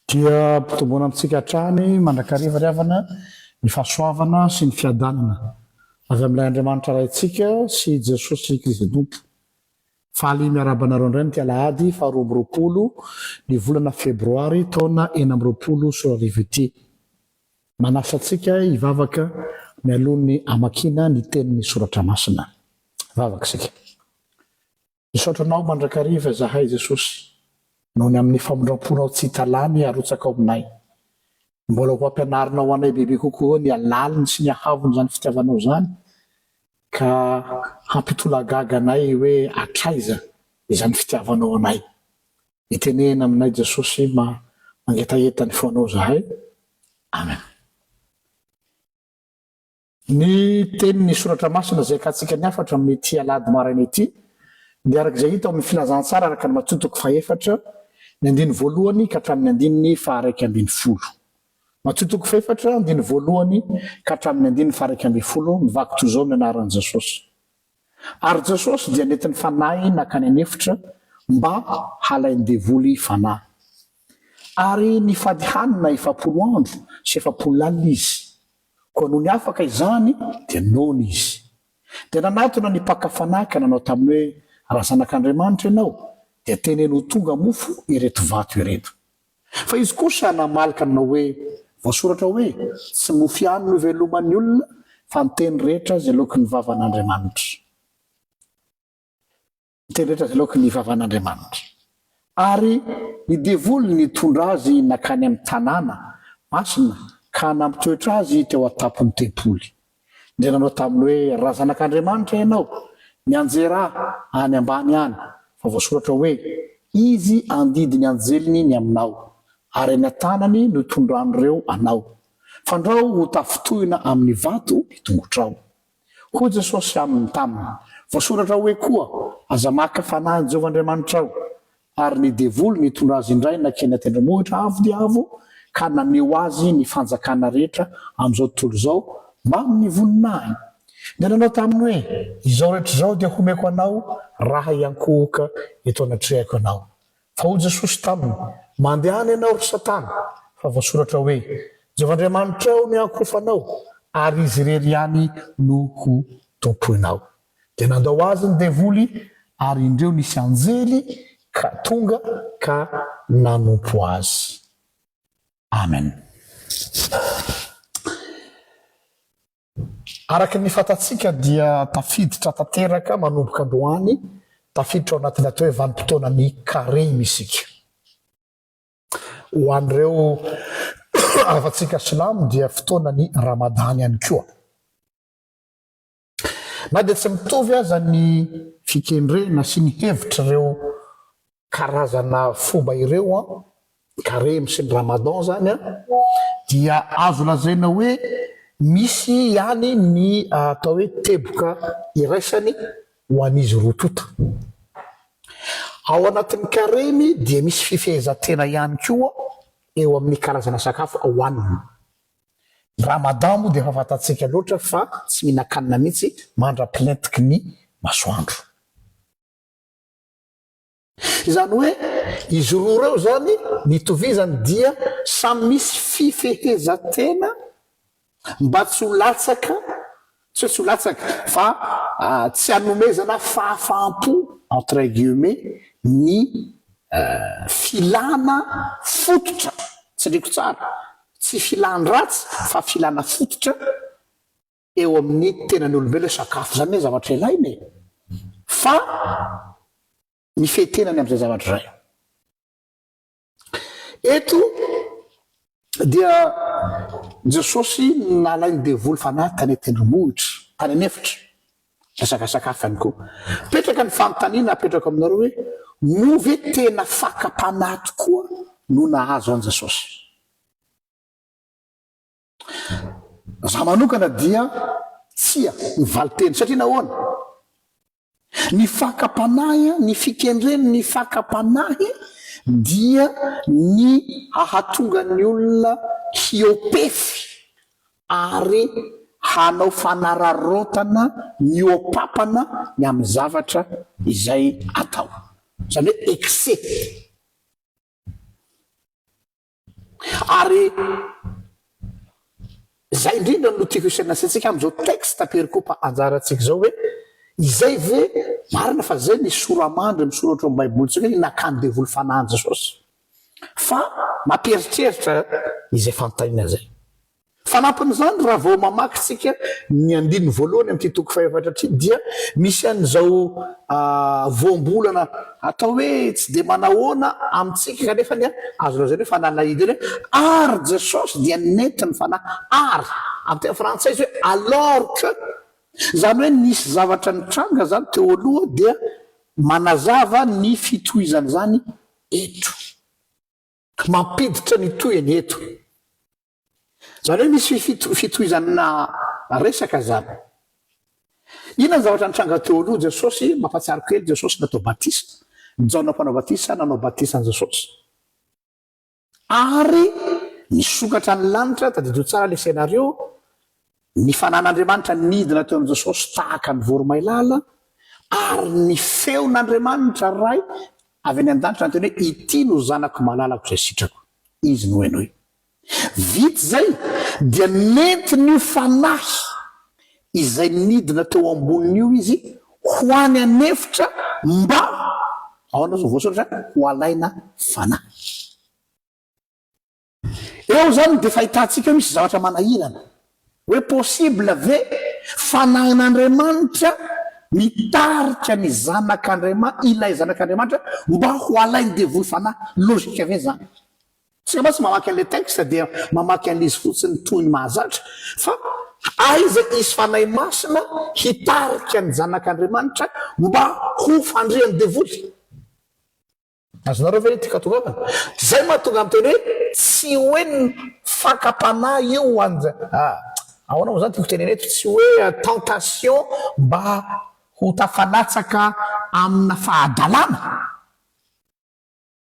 Dia ampitomboina amintsika hatrany mandrakariva ry havana ny fahasoavana sy ny fiadanana avy amin'ilay Andriamanitra Raintsika sy Jesosy Kristy Tompo. Faly miarahaba anareo indray amin'ity alahady faha 22 ny volana febroary taona 2026 ity. Manasa antsika hivavaka mialoha ny hamakiana ny tenin'ny Soratra Masina. Vavaka isika. Misaotra Anao mandrakariva izahay Jesosy noho ny amin'ny famindramponao tsy hita lany arotsakao aminay. Mbola ho ampianarinao anay bebe kokoa ny halaliny sy ny hahavon'izany fitiavanao izany ka hampitolagaga anay hoe hatraiza izany fitiavanao anay. Mitenena aminay Jesosy ma mangetaheta ny fonao izahay. Amen. Ny tenin'ny Soratra Masina izay akantsika ny hafatra amin'ity alahady maraina ity dia araka izay hita ao amin'ny Filazantsara araka ny Matio toko fahefatra, ny andininy voalohany ka hatramin'ny andininy faha-11. Matio toko fahefatra, andininy voalohany ka hatramin'ny andininy faha-11, mivaky toy izao ny anaran'i Jesosy. Ary Jesosy dia nentin'ny Fanahy nankany an'efitra mba halain'ny devoly fanahy. Ary nifady hanina 40 andro sy 40 alina Izy. Koa nony afaka izany dia noana izy. Dia nanatona ny mpaka fanahy ka nanao taminy hoe, Raha Zanak'Andriamanitra ianao, dia teneno ho tonga mofo ireto vato ireto. Fa izy kosa namaly ka nanao hoe, Voasoratra hoe, Tsy mofo ihany no iveloman'ny olona, fa ny teny rehetra izay aloaky ny vavan'Andriamanitra. Ny teny rehetra izay aloaky ny vavan'Andriamanitra. Ary ny devoly nitondra azy nankany amin'ny tanàna masina ka nampitoetra azy teo an-tampon'ny tempoly. Dia nanao taminy hoe, Raha Zanak'Andriamanitra ianao, mianjerà any ambany any, fa voasoratra hoe, Izy handidy ny anjeliny ny aminao, ary any an-tanany no hitondran'ireo anao, fandrao ho tafintohina amin'ny vato ny tongotrao. Hoy Jesosy aminy taminy, Voasoratra hoe koa, Aza maka fanahy an'i Jehovah Andriamanitrao. Ary ny devoly nitondra azy indray nankeny an-tendrombohitra avo dia avo, ka naneho azy ny fanjakana rehetra amin'izao tontolo izao mbamin'ny voninahiny. Dia nanao taminy hoe, Izao rehetra izao dia homeko anao, raha hiankohoka eto anatrehako ianao. Fa hoy Jesosy taminy, Mandehana ianao, ry Satana, fa voasoratra hoe, Jehovah Andriamanitrao no hiankohofanao, ary Izy irery ihany no ho tompoinao. Dia nandao azy ny devoly, ary indreo nisy anjely ka tonga ka nanompo azy. Amen. Araka ny fantatsika dia tafiditra tanteraka manomboka androany, tafiditra ao anatin'ny atao hoe vanim-potoanan'ny karemy isika. Ho an'ireo havantsika silamo dia fotoanan'ny ramadany ihany koa. Na dia tsy mitovy aza ny fikendrena sy ny hevitr'ireo karazana fomba ireo an, karemy sy ny ramadan izany an, dia azo lazaina hoe misy ihany ny atao hoe teboka iraisany ho an'izy roa tonta. Ao anatin'ny karemy dia misy fifehezan-tena ihany koa eo amin'ny karazana sakafo hohanina. Ny ramadan moa dia efa fantatsika loatra fa tsy mihinan-kanina mihitsy mandra-pilentiky ny masoandro. Izany hoe izy roa ireo izany ny itovizany dia samy misy fifehezan-tena mba tsy ho latsaka, tsy hoe tsy ho latsaka fa tsy hanomezana fahafaham-po entre guillemets ny filana fototra, tsindriko tsara, tsy filan-dratsy fa filana fototra eo amin'ny tenan'ny olombelona hoe sakafo izany anie zavatra ilaina e! Fa mifehy tenany amin'izay zavatra izay. Eto dia Jesosy nalain'ny devoly fanahy tany an-tendrombohitra, tany an'efitra, resaka sakafo ihany koa. Mipetraka ny fanontaniana apetrako aminareo hoe, moa ve tena fakam-panahy tokoa no nahazo an'i Jesosy? Za manokana dia tsia ny valinteny. Satria nahoana? Ny fakam-panahy, ny fikendreny ny fakam-panahy dia ny hahatonga ny olona hiopefy ary hanao fanararaotana mihoa-papana ny amin'ny zavatra izay atao. Izany hoe excès. Ary izay indrindra no tiako hisainantsika amin'izao texte perikopa anjarantsika izao hoe izay ve marina fa izay ny sora-mandry misoratra ao amin'ny baibolintsika hoe nakany devoly fanahy an'i Jesosy. Fa mampieritreritra izay fanontaniana izay. Fanampin'izany, raha vao mamaky tsika ny andininy voalohany amin'ity toko fahefatra ity dia misy an'izao voambolana atao hoe tsy dia manahoana amintsika kanefa ny azo lazaina hoe fanalahidy eny hoe ary Jesosy dia nentin'ny Fanahy ary amin'ny teny frantsay izy hoe alors que izany hoe nisy zavatra nitranga izany teo aloha dia manazava ny fitohizan'izany eto. Mampiditra ny tohiny eto. Izany hoe misy fitohizana resaka izany. Inona ny zavatra nitranga teo aloha? Jesosy, mampahatsiaro kely, Jesosy natao batisa. Jaona mpanao batisa nanao batisa an'i Jesosy. Ary nisokatra ny lanitra, tadidio tsara ilay scénario, Ny fanan'Andriamanitra nidina teo amin'i Jesosy tahaka ny voromailala, ary ny feon'Andriamanitra Ray avy any an-danitra niteny hoe, Ity no Zanako malalako izay sitrako, Izy no henoy. Vita izay, dia nentin'io Fanahy izay nidina teo amboniny io Izy ho any an'efitra mba, ahoana ozy no voasoratra, ho alaina fanahy. Eo izany dia efa ahitantsika hoe misy zavatra manahirana. Hoe possible ve fanahin'Andriamanitra mitarika ny zanak'Andriamanitra, ilay zanak'Andriamanitra mba ho alain'ny devoly fanahy? Logique ve izany? Tsika mantsy mamaky an'ilay texte dia mamaky an'ilay izy fotsiny toy ny mahazatra fa aiza hisy fanahy masina hitarika ny zanak'Andriamanitra mba ho fandrian'ny devoly? Azonareo ve ity katongavana? Zay mahatonga miteny hoe tsy hoe ny fakam-panahy io ho an'i ahoana moa zany tiako tenena eto, tsy hoe tentation mba ho tafalatsaka amina fahadalana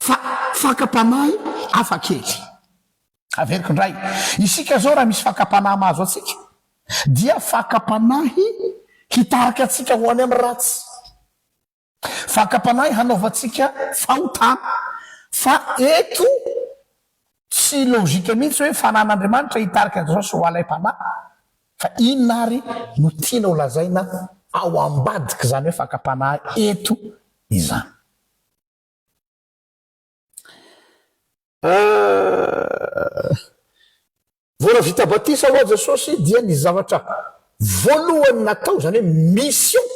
fa fakam-panahy hafa kely. Averiko indray, isika zao raha misy fakam-panahy mahazo antsika dia fakam-panahy hitarika antsika ho any amin'ny ratsy. Fakam-panahy hanaovantsika fahotana. Fa eto tsy logique mihitsy hoe fanan'Andriamanitra hitarika an'i Jesosy ho alaim-panahy. Fa inona ary no tiana ho lazaina ao ambadik'izany hoe fakam-panahy eto izany? Vao raha vita batisa ho'a Jesosy dia ny zavatra voalohany natao, izany hoe mission,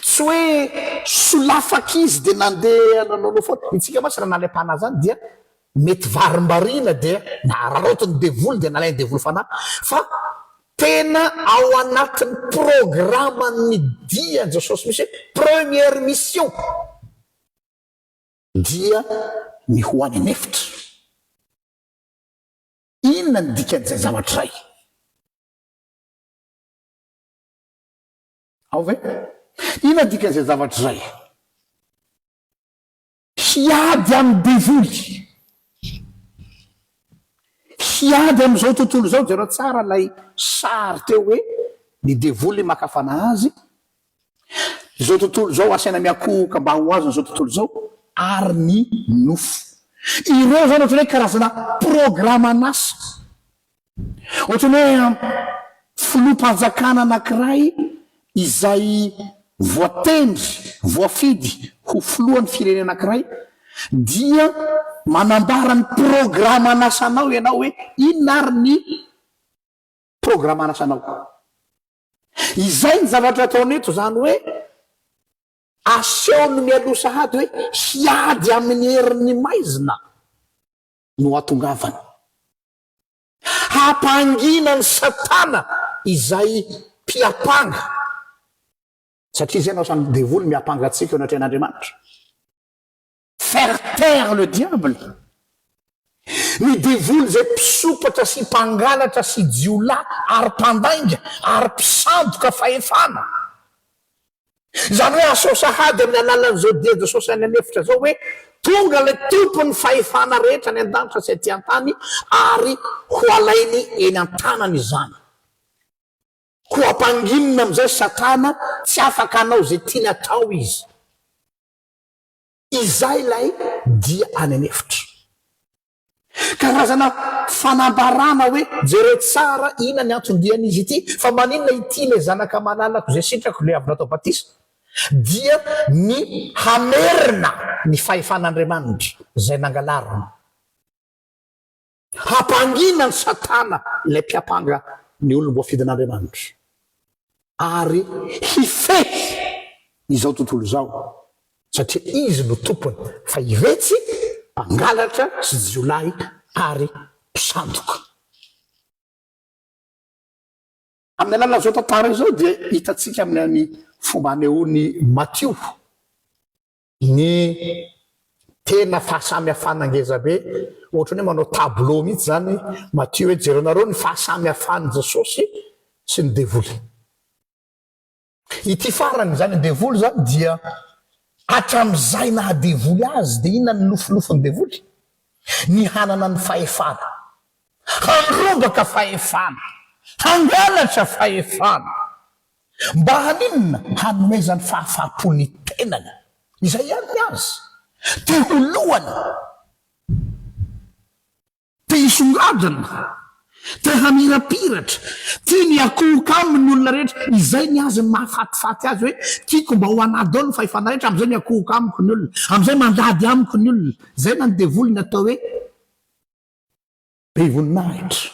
tsy hoe solafaka izy dia nandeha nanaonao foana, itsika mantsy raha nalaim-panahy izany dia mety varimbariana dia nararaotin'ny devoly dia nalain'ny devoly fanahy, fa tena ao anatin'ny programan'ny dian'i Jesosy mihitsy hoe première mission. Dia ny ho any an'efitra. Inona ny dikan'izay zavatra izay? Ao ve? Inona ny dikan'izay zavatra izay? Hiady amin'ny devoly. Hiady amin'izao tontolo izao. Jereo tsara ilay sary teo hoe ny devoly maka fanahy azy. Izao tontolo izao asaina miakohoka mba ho azony izao tontolo izao ary ny nofo. Ireo izany ohatran'ny hoe karazana programan'asa. Ohatran'ny hoe filoham-panjakana anankiray izay voatendry, voafidy ho filohan'ny firenena anankiray dia manambara ny programan'asanao ianao hoe inona ary ny programan'asanao. Izay ny zavatra ataony eto, izany hoe asehony mialoha sahady hoe hiady amin'ny herin'ny maizina no hatongavany. Hampangina an'i Satana izay mpiampanga, satria izay no asan'ny devoly, miampanga antsika eo anatrehan'Andriamanitra. Faire taire le diable. Ny devoly izay mpisompatra sy mpangalatra sy jiolahy ary mpandainga ary mpisandoka fahefana. Izany hoe asao sahady amin'ny alalan'izao dia Jesosy any an'efitra izao hoe tonga ilay tompon'ny fahefana rehetra any an-danitra sy aty an-tany ary ho alainy eny an-tanany izany. Ho ampanginina amin'izay Satana, tsy afaka hanao izay tiany atao izy. Izay ilay dia any an'efitra. Karazana fanambarana hoe jereo tsara inona ny anton-dian'izy ity fa maninona ity ilay zanaka malalako izay sitrako ilay avy natao batisa dia ny hamerina ny fahefan'Andriamanitra izay nangalarina. Hampangina an'i Satana ilay mpiampanga ny olom-boafidin'Andriamanitra ary hifehy izao tontolo izao satria izy no tompony fa iretsy mpangalatra sy jiolahy ary mpisandoka. Amin'ny alalan'izao tantara izao dia hitantsika amin'ny fomba anehoan'i Matio Ny tena fahasamihafana ngeza be, ohatran'ny hoe manao tableau mihitsy zany Mathieu hoe jerenareo ny fahasamihafan'i Jesosy sy ny devoly. Ity farany izany ny devoly zany dia hatramin'izay naha devoly azy dia inona ny nofinofin'ny devoly? Ny hanana ny fahefana. Handrombaka fahefana. Hangalatra fahefana. Mba haninona? Hanomezany fahafaham-po ny tenany. Izay ihany ny azy. Te ho lohany. Te hisongadina. Te hamirapiratra. Tiany hiakohoka aminy ny olona rehetra. Izay ny azy ny mahafatifaty azy hoe tiako mba ho anah daholo ny fahefana rehetra, amin'izay miakohoka amiko ny olona. Amin'izay mandady amiko ny olona. Izay na ny devoly ny atao hoe be voninahitra.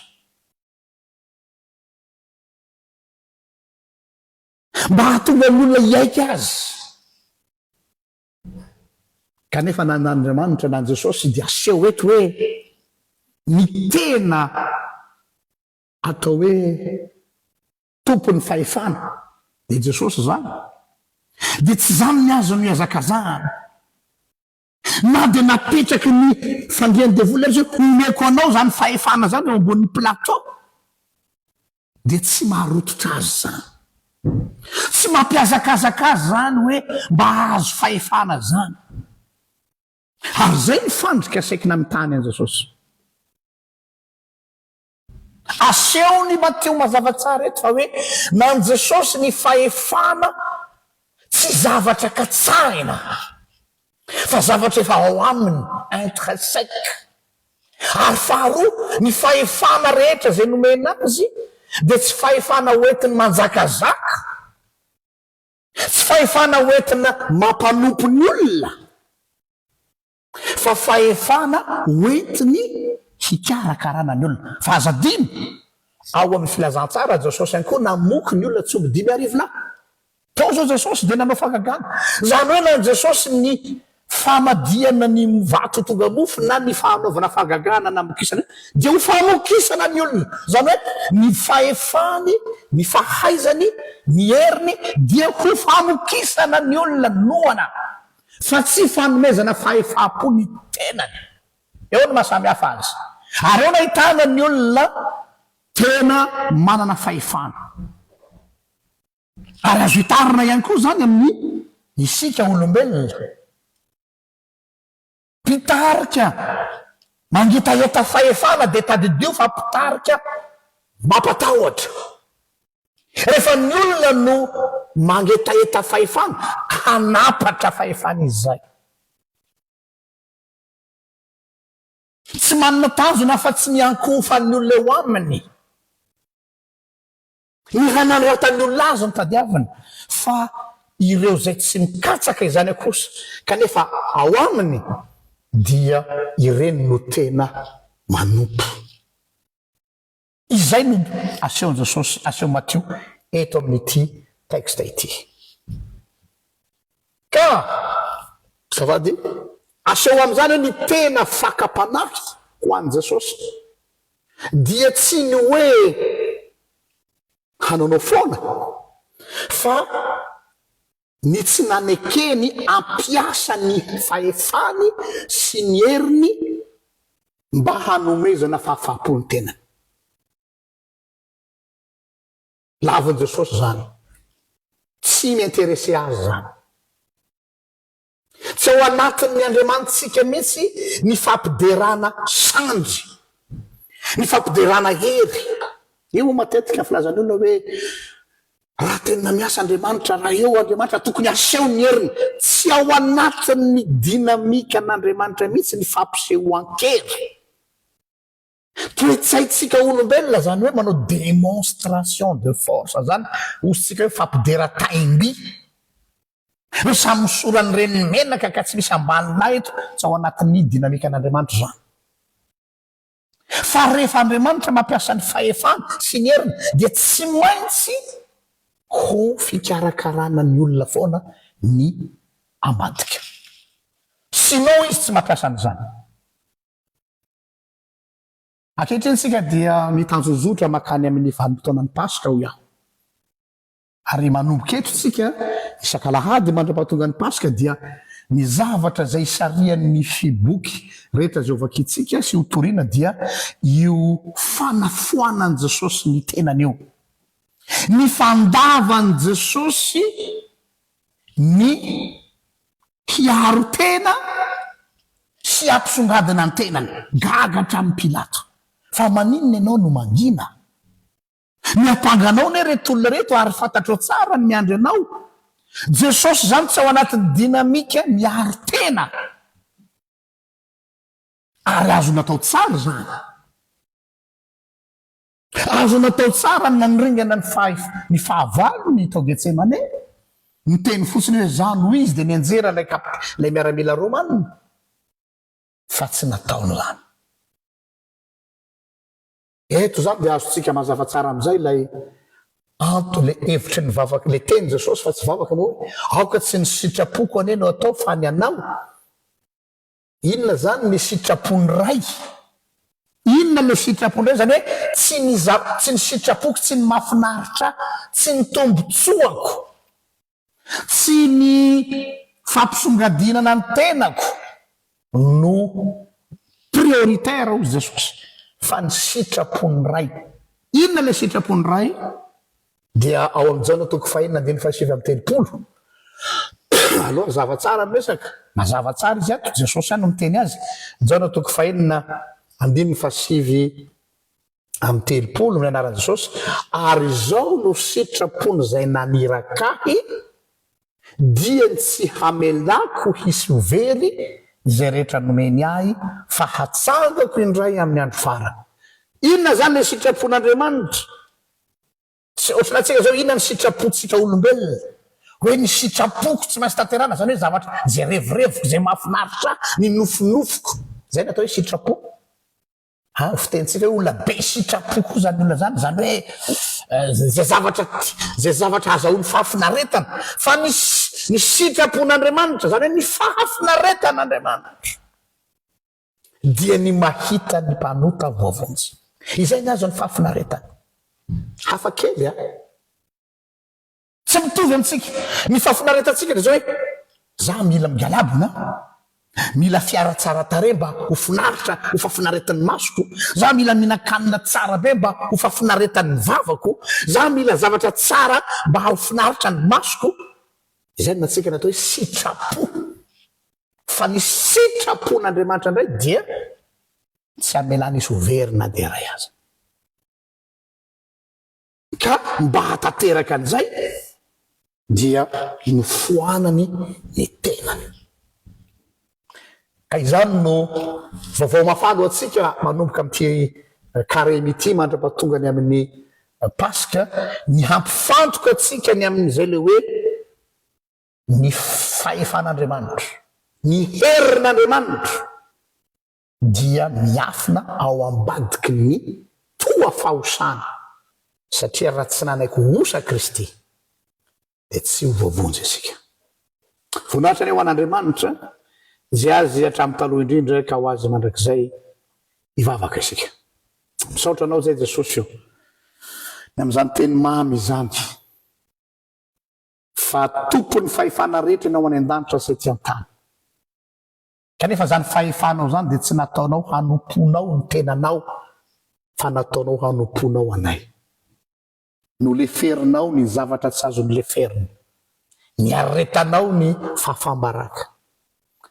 Mba hahatonga ny olona hiaiky azy. Kanefa na an'Andriamanitra na an'i Jesosy dia aseho eto hoe ny tena atao hoe tompon'ny fahefana dia Jesosy izany. Dia tsy izany ny azy no ihazakazahana. Na dia napetraky ny fandrian'ny devoly aza hoe omeko anao izany fahefana izany eo ambonin'ny plateau dia tsy maharototra azy izany. Tsy mampihazakazaka azy izany hoe mba hahazo fahefana izany. Ary izay ny fandrika saiky namitahany an'i Jesosy. Asehon'i Matio mazava tsara eto fa hoe na an'i Jesosy ny fahefana tsy zavatra katsahina fa zavatra efa ao aminy, intrinsèque. Ary faharoa, ny fahefana rehetra izay nomena azy dia tsy fahefana hoentiny manjakazaka, tsy fahefana hoentina mampanompo ny olona, Fa fahefana hoentiny hikarakarana ny olona. Fa aza adino, ao amin'ny filazantsara Jesosy ihany koa namoky ny olona tsy omby 5000 lahy. Tao izao Jesosy dia nanao fahagagana. Izany hoe na an'i Jesosy ny famadihana ny vato ho tonga mofo na ny fanaovana fahagagana namokisana dia ho famokisana ny olona. Izany hoe ny fahefany, ny fahaizany, ny heriny dia ho famokisana ny olona noana. Fa tsy fanomezana fahefam-po ny tenany. Eo no maha samy hafa azy. Ary eo no ahitana ny olona tena manana fahefana. Ary azo itarina ihany koa izany amin'ny isika olombelona. Mpitarika mangetaheta fahefana dia tadidio fa mpitarika mampatahotra. Rehefa ny olona no mangetaheta fahefana, hanapatra fahefana izy izay. Tsy manana tanjona afa-tsy ny hiankohofan'ny olona eo aminy. Ny hanandratan'ny olona azy no tadiaviny, fa ireo izay tsy mikatsaka izany kosa kanefa ao aminy dia ireny no tena manompo. Izay no asehon'i Jesosy, asehon'i Matio eto amin'ity texte ity. Ka, azafady, aseho amin'izany hoe ny tena fakam-panahy ho an'i Jesosy dia tsy ny hoe hanaonao foana fa ny tsy nanekeny hampiasa ny fahefany sy ny heriny mba hanomezana fahafaham-po ny tenany. Lavin'i Jesosy izany. Tsy mi-intéresser azy izany. Tsy ao anatin'ny Andriamanitsika mihitsy ny fampiderana sandry, ny fampiderana hery. Io matetika filazan'ny olona hoe raha tena miasa Andriamanitra, raha eo Andriamanitra, tokony haseho ny heriny. Tsy ao anatin'ny dynamique an'Andriamanitra mihitsy ny fampisehoan-kery. Toe-tsaintsika olombelona zany hoe manao démonstration de force zany, hosintsika hoe fampidera taim-by. Hoe samy misoran'ny reniny menaka ka tsy misy ambany lahy eto, tsy ao anatin'ny dynamique-n'Andriamanitra izany. Fa rehefa Andriamanitra mampiasa ny fahefany sy ny heriny dia tsy maintsy ho fikarakarana ny olona foana ny ambadika. Sinon izy tsy mampiasa an'izany. Ankehitriny isika dia mitanjozotra mankany amin'ny vanim-potoanan'ny Paska hoy aho. Ary manomboka eto isika, isak'alahady mandra-pahatonga ny Paska dia ny zavatra izay isarihan'ny fiboky rehetra izay hovakintsika sy hotorina dia io fanafoanan'i Jesosy ny tenany io. Ny fandavan'i Jesosy ny hiaro tena sy hampisongadina ny tenany. Gaga hatramin'i Pilato. Fa maninona ianao no mangina? Miampanga anao anie reto olona reto ary fantatrao tsara ny miandry anao. Jesosy izany tsy ao anatin'ny dynamique miaro tena. Ary azo natao tsara izany. Azo natao tsara ny nandringana ny faha ny fahavalony tao Getsemane. Niteny fotsiny hoe za no izy dia nianjera ilay kap ilay miaramila romana. Fa tsy nataony izany. Eto izany dia azontsika mazava tsara amin'izay ilay antony, ilay hevitry ny vavaka, ilay tenin'i Jesosy fa tsy vavaka moa hoe, aoka tsy ny sitrapoko anie no atao fa ny anao. Inona izany ny sitrapon'ny Ray? Inona ilay sitrapon'ny Ray? Izany hoe tsy ny za, tsy ny sitrapoko, tsy ny mahafinaritra ahy, tsy ny tombontsoako, tsy ny fampisongadinana ny tenako no prioritaire hoy Jesosy fa ny sitrapon'ny Ray. Inona ilay sitrapon'ny Ray? Dia ao amin'ny Jaona toko fahenina andininy fahasivy amby telopolo. Aloha hazava tsara ny resaka. Mazava tsara izy ato, Jesosy ihany no miteny azy. Jaona toko fahenina andininy fahasivy amby telopolo ny anaran'i Jesosy, ary izao no sitrapon'izay naniraka ahy, dia ny tsy hamelako hisy ho very izay rehetra nomeny ahy, fa hatsangako indray amin'ny andro farany. Inona izany ilay sitrapon'Andriamanitra? Tsy ohatrany antsika izao, inona ny sitrapontsika olombelona? Hoe ny sitrapoko tsy maintsy tanterahina, izany hoe zavatra izay revireviko, izay mahafinaritra ahy, ny nofinofiko. Izay no atao hoe sitrapo. Ha, fitenintsika hoe olona be sitrapo koa izany olona izany, izany hoe izay zavatra izay zavatra azahoany fahafinaretana. Fa ny ny sitrapon'Andriamanitra, izany hoe ny fahafinaretan'Andriamanitra dia ny mahita ny mpanota voavonjy. Izay ny azon'ny fahafinaretana. Hafa kely a! Tsy mitovy amintsika. Ny fahafinaretantsika dia izao hoe, za mila migalabona, mila fiara tsara tarehy mba ho finaritra, ho fahafinaretan'ny masoko, za mila mihinan-kanina tsara be mba ho fahafinaretan'ny vavako, za mila zavatra tsara mba ho finaritra ny masoko. Izay no antsika ny atao hoe sitrapo. Fa ny sitrapon'Andriamanitra indray dia tsy hamelana hisy ho very na dia iray aza. Ka mba hahatanteraka an'izay dia nofoanany ny tenany. Ka izany no vaovao mahafaly ho antsika manomboka amin'ity karemy ity mandra-pahatongany amin'ny Paska, ny hampifantoka antsika ny amin'izay ilay hoe ny fahefan'Andriamanitra, ny herin'Andriamanitra. dia miafina ao ambadiky ny toa fahosana, satria raha tsy nanaiky ho osa Kristy, dia tsy ho voavonjy isika. Voninahitra anie ho an'Andriamanitra, izay Azy hatramin'ny taloha indrindra ka ho Azy mandrakizay. Hivavaka isika. Misaotra Anao izay Jesosy o, ny amin'izany teny mamy izany, fa Tompon'ny fahefana rehetra Ianao any an-danitra sy ety an-tany. Kanefa izany fahefanao izany dia tsy nataonao hanompoanao ny tenanao, fa nataonao hanompoanao anay. Noleferinao ny zavatra tsy azo noleferina. Niaretanao ny fahafaham-baraka,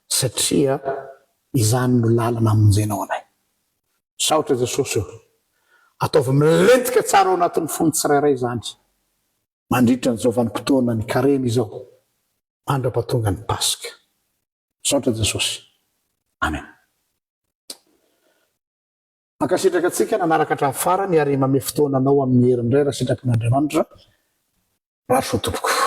satria izany no lalana hamonjenao anay. Misaotra Jesosy ô! Ataovy milentika tsara ao anatin'ny fon'ny tsirairay izany, mandritra an'izao vanim-potoanan'ny Karemy izao, mandra-pahatonga ny Paska. Misaotra Jesosy. Amen. Mankasitraka antsika nanaraka hatramin'ny farany ary mamehy fotoana anao amin'ny hery indray raha sitrapon'Andriamanitra. Mirary soa tompoko.